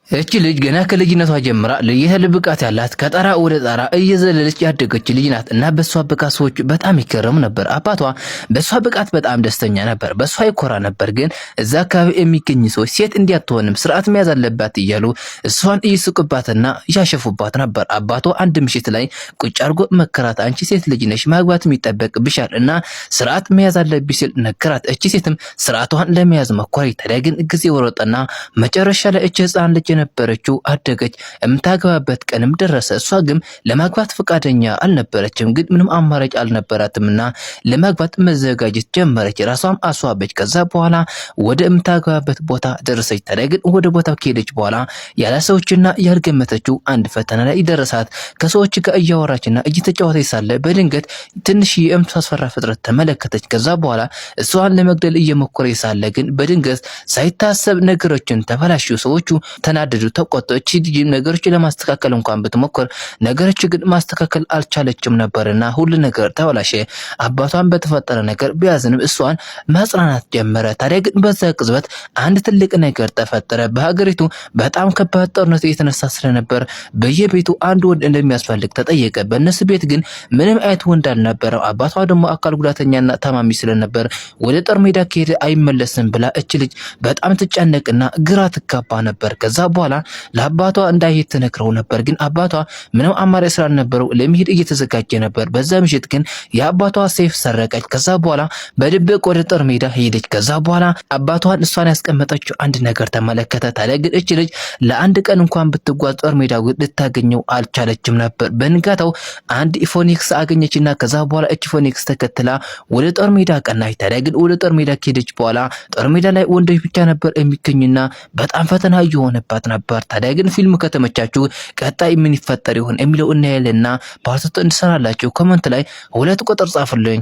እቺ ልጅ ገና ከልጅነቷ ጀምራ ለየት ብቃት ያላት፣ ከጣራ ወደ ጣራ እየዘለለች ያደገች ልጅ ናት እና በሷ ብቃት ሰዎች በጣም ይገረሙ ነበር። አባቷ በሷ ብቃት በጣም ደስተኛ ነበር፣ በሷ ይኮራ ነበር። ግን እዛ አካባቢ የሚገኙ ሰዎች ሴት እንዲህ አትሆንም፣ ስርዓት መያዝ አለባት እያሉ እሷን እይስቁባትና እያሸፉባት ነበር። አባቷ አንድ ምሽት ላይ ቁጭ አድርጎ መከራት። አንቺ ሴት ልጅ ነሽ፣ ማግባትም ይጠበቅብሻል እና ስርዓት መያዝ አለብሽ ሲል ነገራት። እቺ ሴትም ስርዓቷን ለመያዝ ሞከረች። ታዲያ ግን ጊዜ ወረጠና መጨረሻ ላይ እቺ ህፃን ልጅ የነበረችው አደገች። የምታገባበት ቀንም ደረሰ። እሷ ግን ለማግባት ፈቃደኛ አልነበረችም። ግን ምንም አማራጭ አልነበራትምና ለማግባት መዘጋጀት ጀመረች። ራሷም አስዋበች። ከዛ በኋላ ወደ የምታገባበት ቦታ ደረሰች። ታዲያ ግን ወደ ቦታው ከሄደች በኋላ ያላሰበችውና ያልገመተችው አንድ ፈተና ላይ ደረሳት። ከሰዎች ጋር እያወራችና እየተጫወተች ሳለ በድንገት ትንሽ የምታስፈራ ፍጥረት ተመለከተች። ከዛ በኋላ እሷን ለመግደል እየሞከረች ሳለ ግን በድንገት ሳይታሰብ ነገሮችን ተበላሹ። ሰዎቹ ተናደዱ፣ ተቆጡ። እቺ ልጅ ነገሮችን ለማስተካከል እንኳን ብትሞክር ነገሮች ግን ማስተካከል አልቻለችም ነበርና ሁሉ ነገር ተበላሸ። አባቷን በተፈጠረ ነገር ቢያዝንም እሷን ማጽናናት ጀመረ። ታዲያ ግን በዛ ቅጽበት አንድ ትልቅ ነገር ተፈጠረ። በሀገሪቱ በጣም ከባድ ጦርነት እየተነሳ ስለነበር በየቤቱ አንድ ወንድ እንደሚያስፈልግ ተጠየቀ። በእነሱ ቤት ግን ምንም አይነት ወንድ አልነበረም። አባቷ ደግሞ አካል ጉዳተኛና ታማሚ ስለነበር ወደ ጦር ሜዳ ከሄደ አይመለስም ብላ እች ልጅ በጣም ትጨነቅና ግራ ትጋባ ነበር። ከዛ በኋላ ለአባቷ እንዳይሄድ ትነግረው ነበር። ግን አባቷ ምንም አማራጭ ስላልነበረው ለመሄድ እየተዘጋጀ ነበር። በዛ ምሽት ግን የአባቷ ሰይፍ ሰረቀች። ከዛ በኋላ በድብቅ ወደ ጦር ሜዳ ሄደች። ከዛ በኋላ አባቷን እሷን ያስቀመጠችው አንድ ነገር ተመለከተ። ታዲያ ግን እች ልጅ ለአንድ ቀን እንኳን ብትጓዝ ጦር ሜዳ ልታገኘው አልቻለችም ነበር። በንጋታው አንድ phoenix አገኘችና ከዛ በኋላ እች phoenix ተከትላ ወደ ጦር ሜዳ ቀናች። ታዲያ ግን ወደ ጦር ሜዳ ከሄደች በኋላ ጦር ሜዳ ላይ ወንዶች ብቻ ነበር የሚገኙና በጣም ፈተና እየሆነባት ነበር። ታዲያ ግን ፊልሙ ከተመቻችሁ ቀጣይ ምን ይፈጠር ይሆን የሚለው እናያለንና part 2 እንድሰራላችሁ comment ላይ 2 ቁጥር ጻፉልኝ።